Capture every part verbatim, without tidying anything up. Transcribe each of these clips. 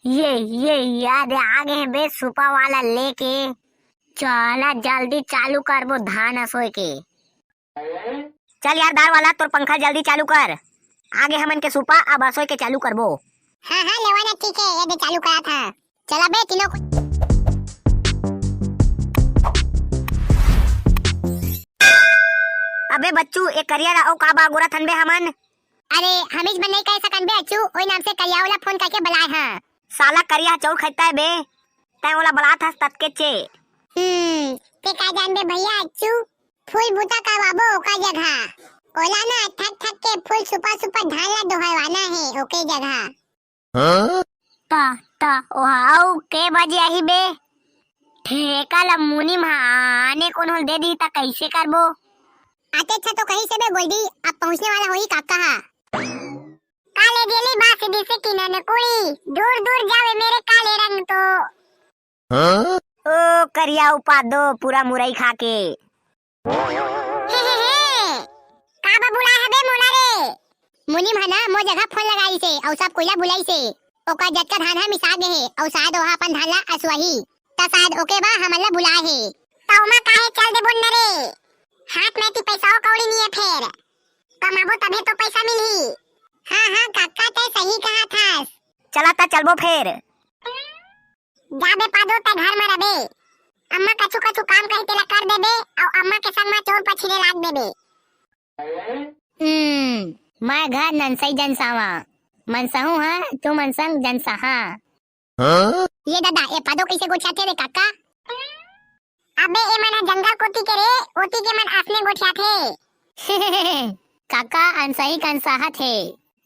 ये, ये याद आ गे हे बे, सुपा वाला लेके। चला जल्दी चालू करबो धान असोय के। चल यार दार वाला, तोर पंखा जल्दी चालू कर। आगे हमन के सुपा अब असोय के चालू करबो। हाँ, हाँ, लेवा ना, ठीक है, ये दे चालू करा था। चला बे तीनों को। अबे बच्चू, ए करिया ला अउ का बा गोरा थन बे हमन? अरे, हमीच में नहीं कह सकन बे अच्छू, ओई नाम से करिया वाला फोन करके बुलाए हैं। साला करिया चौर खैता है बे, तै ओला बलात हस ततके चे। हम्म, ते का जानबे भैया अच्छू, फूल बूता करवाबो ओकर जगह। ओला ना थक थक के फूल सुपा सुपा धान ला डोहरवाना है ओके जगह। हाँ? ता, ता, ओहा अउ के बजे आही बे? ठेका ला मुनीम हा आने कोनो दे दी ता कैसे करबो? आते अच्छा तो कहीं से बे गोल्डी, अब पहुँचने वाला होही काका हा। काले जेली बास दिसे किनन कुड़ी, दूर दूर जावे मेरे काले रंग तो। हाँ? ओ करिया उपादो पूरा मुरई खा के। हे, हे, हे। का बा बुलाए हबे मोला रे? मुनीम ह ना मोर जगह फोन लगाइसे अउ सब कोइला बुलाइसे। ओकर जतका धान ह मिसा गे हे अउ शायद ओहा अपन धान ला असुआही। त शायद ओके बा हमन ला बुलाए हे। त ओमा काहे चल देबो न रे? हाथ में ती पैसा कौड़ी नहीं है फेर। कमाबो तभे तो पैसा मिलही। हाँ, हाँ, काका तै सही कहा थास। चला त चलबो फेर। जा बे पादो, तै घर म रबे। अम्मा कछु कछु काम कही तेला कर देबे, अउ अम्मा के संग म चोर पछिने लाग देबे। हम्म, मैं घर ननसई जनसावा। मनसहू हा, तू मन संग जनसाहा। हाँ? ये दादा, ये पादो कैसे गोठियाथे रे काका? अबे, ए मन ह जंगल कोती के रे, ओती के मन असने गोठियाथे। काका अनसही कन साहत हे।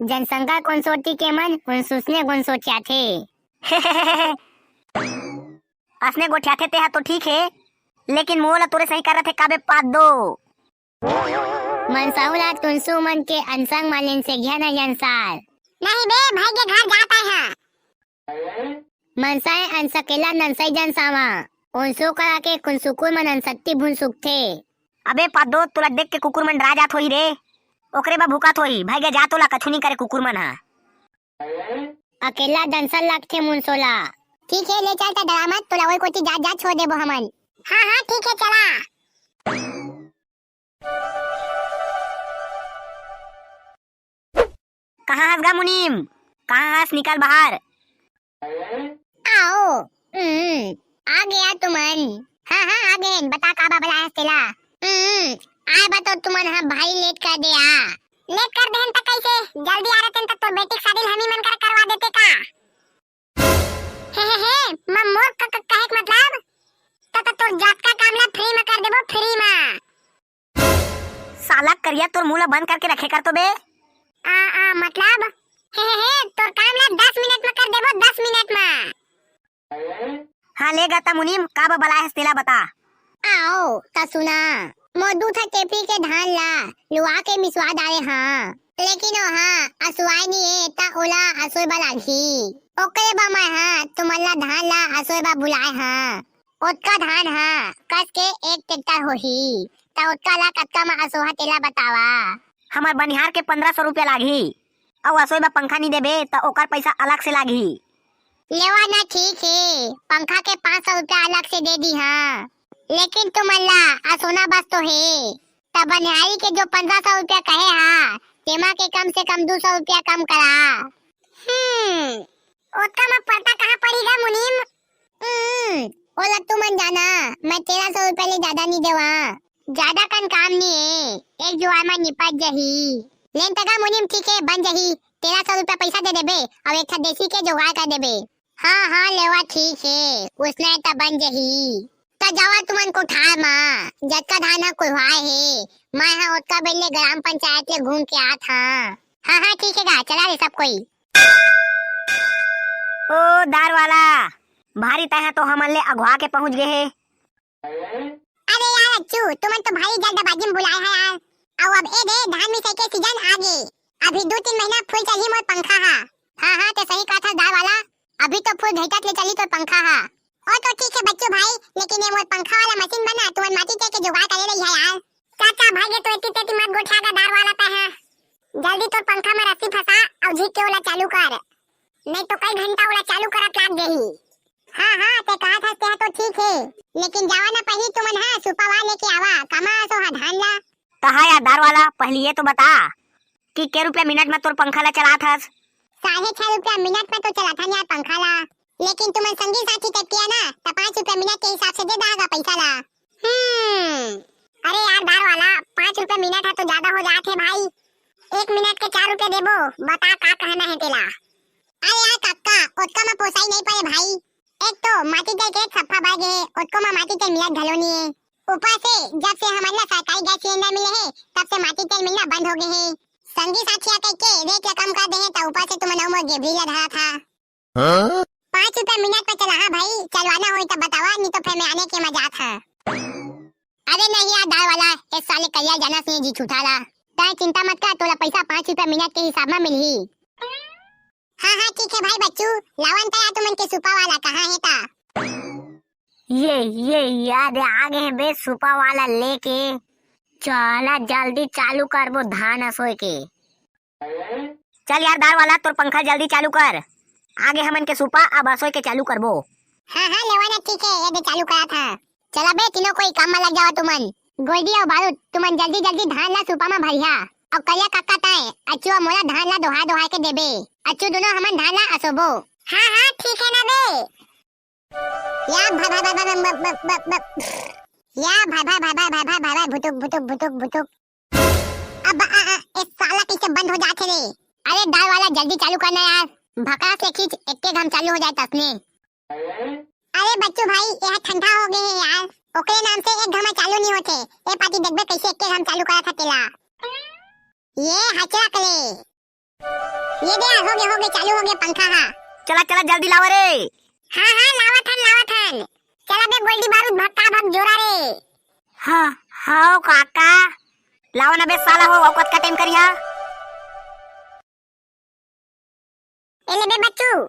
जनसंख्या कोन सोटी के मन, उन सुसने गुन सोचियाथे। असने गोठियाथे तेहा तो ठीक हे, लेकिन मोला तोरे सही करत हे काबे पादो। मनसाऊ ला तुनसू मन के अनसंग मालिन से घिया न जनसार। नहीं बे, भाई के घर जाता है। मनसाए अनसकेला ननसई जनसावा। उनसू करा के कुनसुकुर मन अनसत्ती भुन सुखथे। अबे पादो, तोला देख के कुकुर मन डरा जात होही रे। ओकरे बा भुकात होही, भाई गे जा तोला कछु नहीं करे कुकुर मन हा। अकेला दंसल लागथे मुनसोला। ठीक हे, ले चल त डरा मत, तोला ओई कोती जात जात छोड़ देबो हमन। हाँ, हाँ, ठीक हे, चला। कहाँ हस गा मुनीम? कहाँ हस? निकल बाहर। आओ। हम्म, आ गया तुमन। हाँ, हाँ, आ गए। बता का बा बलायस तेला? हम्म, आए बा तो तुमन हा भारी लेट कर दे आ। लेट कर देहन त कैसे? जल्दी आ रहते त तोर बेटी के शादी हमी मन कर करवा देते का? हे, हे, हे, म-, मोर क-, क-, कहे के मतलब? त, त तोर जात का काम ला फ्री में कर देबो, फ्री में। साला करिया, तोर मुंह ला बंद करके रखे कर तो बे। आ, आ, मतलब? हे, हे, हे, तोर काम ला दस मिनट में कर देबो, दस मिनट में। हाँ, ले गा त मुनीम, का बा बलाए हस तेला बता। आओ, त सुना। मोर दू ठा टेपरी के धान ला लुआ के मिसवा डारे हाँ, लेकिन ओहा असुआय नी हे, त ओला असोय बर लागही। ओकरे बर मैं हा तुमन ला धान ला असोय बर बुलाए हाँ। ओतका धान हा कस के एक ट्रैक्टर होही, त ओतका ला कतका म असोहा तेला बतावा। हमर बनिहार के पंद्रह सौ रुपया लागही, अउ असोय बर पंखा नी देबे, त ओकर पैसा अलग से लागही। लेवा ना, ठीक हे, पंखा के पाँच सौ रुपया अलग से दे दी हाँ, लेकिन तुमन ला असोना बस तो हे, त बनिहारी के जो पंद्रह सौ रुपया कहे हा, तेमा के कम से कम दू सौ रुपया कम करा। हम्म, ओतका म परता कहाँ पड़ी गा मुनीम? हम्म, ओला तुमन जाना, मैं तेरह सौ रुपया ले जादा नी देवा। जादा कन काम नी हे, एक जुआर म निपट जही। लेन त गा मुनीम, ठीक हे, बन जही। तेरह सौ रुपया पैसा दे देबे, अउ एक ठा देसी के जुगाड़ कर देबे। हाँ, हाँ, लेवा, ठीक हे, उसने त बन जही। त जावा तुमन कोठार म, जतका धान ह कुहवाए हे, मैं ह ओतका बेर ले ग्राम पंचायत ले घूम के आत हं। हाँ, हाँ, ठीक हे गा, चला रे सब कोई। ओ दार वाला, भारी तैं ह तो हमन ले अघुआ के पहुंच गे हे। अरे यार अच्छू, तुमन तो भारी जल्दबाजी में बुलाए है यार। अउ अब ए दे धान मिसाई के सीजन आ गे, अभी दू तीन महीना फूल चलही मोर पंखा हा। हाँ हाँ, ते सही कहत हस दार वाला, अभी तो फूल घैटत ले चलही तोर पंखा हा। ओ तो ठीक है बच्चू भाई, लेकिन ये मोर पंखा वाला मशीन बना तुमन माटी के, के जुगाड़ करे रही है यार। चाचा भाई ये तो एती तेती मत गोठिया गा दार वाला तै हा। जल्दी तोर पंखा में रस्सी फंसा अउ झीक के ओला चालू कर। नहीं तो कई घंटा ओला चालू करत लाग जाही। हाँ, हाँ, ते कहत हस, तेहा तो ठीक हे, लेकिन जावा ना पहिली तुमन हा सुपा वा लेके आवा, कमा असो हा धान ला। त हाँ यार दार वाला, पहिली ये तो बता कि के रुपया मिनट में तोर पंखा ला चलात हस? साढ़े छह रुपया मिनट में तो चलाथन यार पंखा ला, लेकिन तुमन संगी साथी type के आ ना, त पाँच रुपया मिनट के हिसाब से दे दहा गा पैसा ला। हम्म, अरे यार दार वाला, पाँच रुपया मिनट है तो ज्यादा हो जात हे भाई, एक मिनट के चार रुपया देबो, बता का कहना है तेला? अरे यार कक्का, ओतका म पोसाई नहीं पड़े भाई। एक तो माटी तेल के rate सफ्फा बढ़ गे हे, ओतको म माटी तेल मिलत घलो नहीं हे। ऊपर से जब से हमन ला सरकारी गैस सिलेंडर मिले हे, तब से माटी तेल मिलना बंद हो गे हे। संगी साथी आ कह के rate ला कम कर दे हे, त ऊपर से तुमन अउ मोर गेबरी ला धरा था। हाँ? पाँच रुपया मिनट पे चला, हाँ भाई, चलवाना होई तब बतावा, नहीं तो फिर मैं आने के मजाक है। अरे नहीं यार दार वाला, इस साले करिया जाना सिंह जी छुठाला। तय चिंता मत कर, तोला पैसा पाँच रुपया मिनट के हिसाब में मिलही। हाँ, हाँ, ठीक है भाई बच्चू, लावन तय तुमन के सुपा वाला कहाँ है ता? ये, ये याद आ गए बे, सुपा वाला लेके। चला जल्दी चालू करबो धान असोय के। चल यार दार वाला, तोर पंखा जल्दी चालू कर। आगे हमन के सुपा अब असोय के चालू करबो। हाँ, हाँ, लेवा ना, ठीक है, ये दे चालू करा था। चला बे, तीनों कोई काम में लग जावा तुमन। गोल्डी अउ बारूद, तुमन जल्दी जल्दी धान ला सुपा में भरिहा। अउ करिया काका तय, अच्चू अउ मोला धान ला दोहा दोहा के देबे। अच्चू दोनों हमन धान ला असोबो। हाँ, हाँ, ठीक है ना बे। या भाई, भाई, भाई, भाई, भाई, भाई, भाई, भाई, भाई, या भाई, भाई, भाई, भाई, भाई, भाई, भाई, भाई, भुटुक, भुटुक, भुटुक, भुटुक। अब, आ, आ, ए साला कैसे बंद हो जाथे रे? अरे दार वाला जल्दी चालू करना यार, भकास ले खींच, एक्के घम चालू हो जाए तसने। अरे बच्चू भाई, यह ठंडा हो गए है यार, ओकरे नाम से एक घमा चालू नहीं होथे। ए पाती देखबे कैसे एक्के घम चालू करा था तेला। ये हचरक ले। ये दे, हो गए, हो गए, चालू हो गया पंखा हा। चला, चला, जल्दी लावा रे। हाँ, हाँ, लावत हन, लावत हन। चला बे गोल्डी बारूद भक्का भक जोरा रे। हाँ, हाँ, काका। लावा ना बे साला हो, औकात का टाइम करिहा। ए ले बे बच्चू।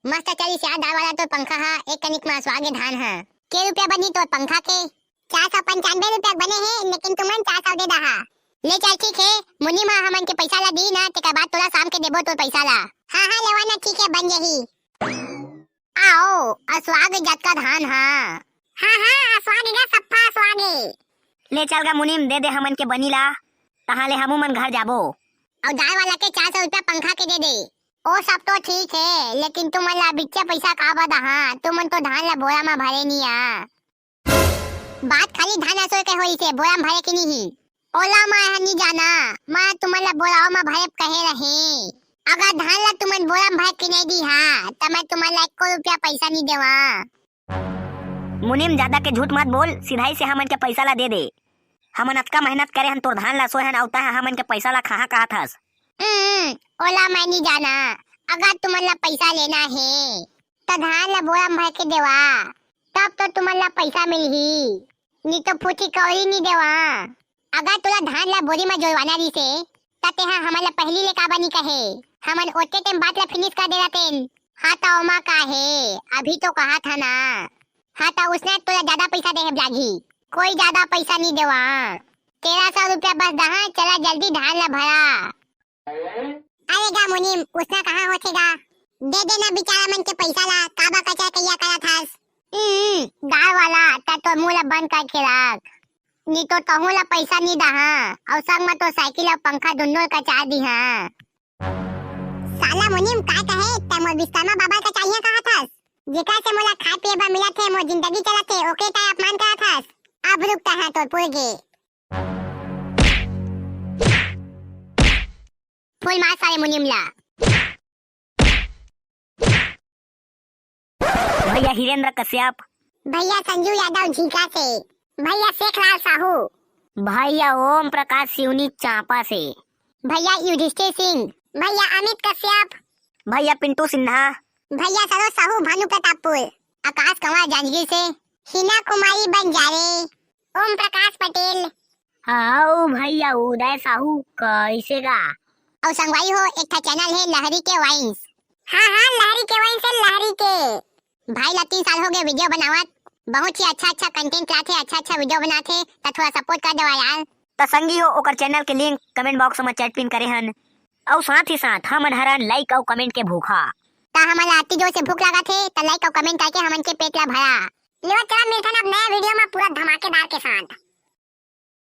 मस्त चलिस यार दार वाला तोर पंखा हा, एक कनिक मा सुवागे धान हा। के रुपया बनी तोर पंखा के? चार सौ पंचानवे रुपया बने हे, लेकिन तुमन चार सौ दे दहा। ले चल ठीक हे, मुनीम हा हमन के पैसा ला दी ना, तेकर बाद तोला शाम के देबो तोर पैसा ला। हाँ, हाँ, लेवा ना, ठीक हे, बन जाही। आओ, असवागे जतका धान हा। हाँ, हाँ, असवागे गा, सफ्फा असवागे। ले चल गा मुनीम, दे दे हमन के बनी ला, तहाँ ले हमू मन घर जाबो। अउ दार वाला के चार सौ रुपया पंखा के दे दे। ओ सब तो ठीक हे, लेकिन तुमन ला बिच्चे पैसा काबर दहा? तुमन तो धान ला बोरा मा भरे नी आ। बात खाली धान असोय के होइस हे, बोरा म भरे के नहीं। ओला मैं ह नी जाना, मैं तुमन ला बोराओ म भरे कहे रहे। अगर धान ला तुमन बोरा म भर के नहीं दीहा, त मैं तुमन ला एको रुपया पैसा नी देवा। मुनीम, ज्यादा के झूठ मत बोल, सिधाई से हमन के पैसा ला दे दे। हमन अतका मेहनत करे हन, तोर धान ला सोए हन, अउ तैं ह हमन के पैसा ला खाहा कहत हस। हम्म, ओला मैं नी जाना। अगर तुमन ला पैसा लेना हे, त धान ला बोरा म भर के देवा, तब तो तुमन ला पैसा मिलही, नी तो फूटी कौड़ी नी देवा। अगर तोला धान ला बोरी म जोरवाना रहिसे, त तेहा हमन ला पहिली ले काबर नी कहे? हमन ओते टेम बात ला finish कर दे रहतेन। हाँ, त ओमा का हे, अभी तो कहा था ना। हाँ, त उसने तोला ज्यादा पैसा देहे लागही। कोई ज्यादा पैसा नी देवा। तेरह सौ रुपया बस दहा, चला जल्दी धान ला भरा। अरे गा मुनीम, उसना कहाँ होथे गा? दे देना बेचारा मन के पैसा ला, काबर कचरा कहिया करत हस? हम्म, दार वाला, त तोर मुंह ला बंद करके रख। नी तो तहूं ला पैसा नी दहा, अउ संग म तोर साइकिल अउ पंखा दुन्नो ल कचा दिहा। साला मुनीम, काय कहे? तैं मोर बिस्तर म बाबर कचाइया कहत हस? जेकर से मोला खाए पिए बर मिलत हे, मोर जिंदगी चलत हे, ओके तैं अपमान करत हस? अब रुक, तहां तोर पुरगे। फूल मार साले मुनीम ला। भैया हिरेंद्र कश्यप। भैया संजू यादव झींका से। भैया शेखलाल साहू। भैया ओम प्रकाश सिवनी चांपा से। भैया युधिष्ठिर सिंह। भैया अमित कश्यप। भैया पिंटू सिन्हा। भैया सरोज साहू भानु प्रतापपुर। आकाश कंवर जांजगीर से। हिना कुमारी बंजारे। ओम प्रकाश पटेल। हाउ भैया उदय साहू, कैसे गा? अउ संगवारी हो, एक ठा channel हे लहरी के वाइन्स। हाँ, हाँ, लहरी के वाइन्स हे, लहरी के। भाई ला तीन साल हो गए video बनावत। बहुत ही अच्छा अच्छा कंटेंट लाथे, अच्छा अच्छा वीडियो बनाथे, त थोड़ा सपोर्ट कर देवा यार। त संगी हो, ओकर चैनल के लिंक कमेंट बॉक्स में चैट पिन करे हन। अउ साथ ही साथ हमन हरन लाइक अउ कमेंट के भूखा। त हमन ला अति जोर से भूख लागत हे, त लाइक अउ कमेंट करके हमन के पेट ला भरा। लेवा चला मिलथन अब नया वीडियो में पूरा धमाकेदार के साथ।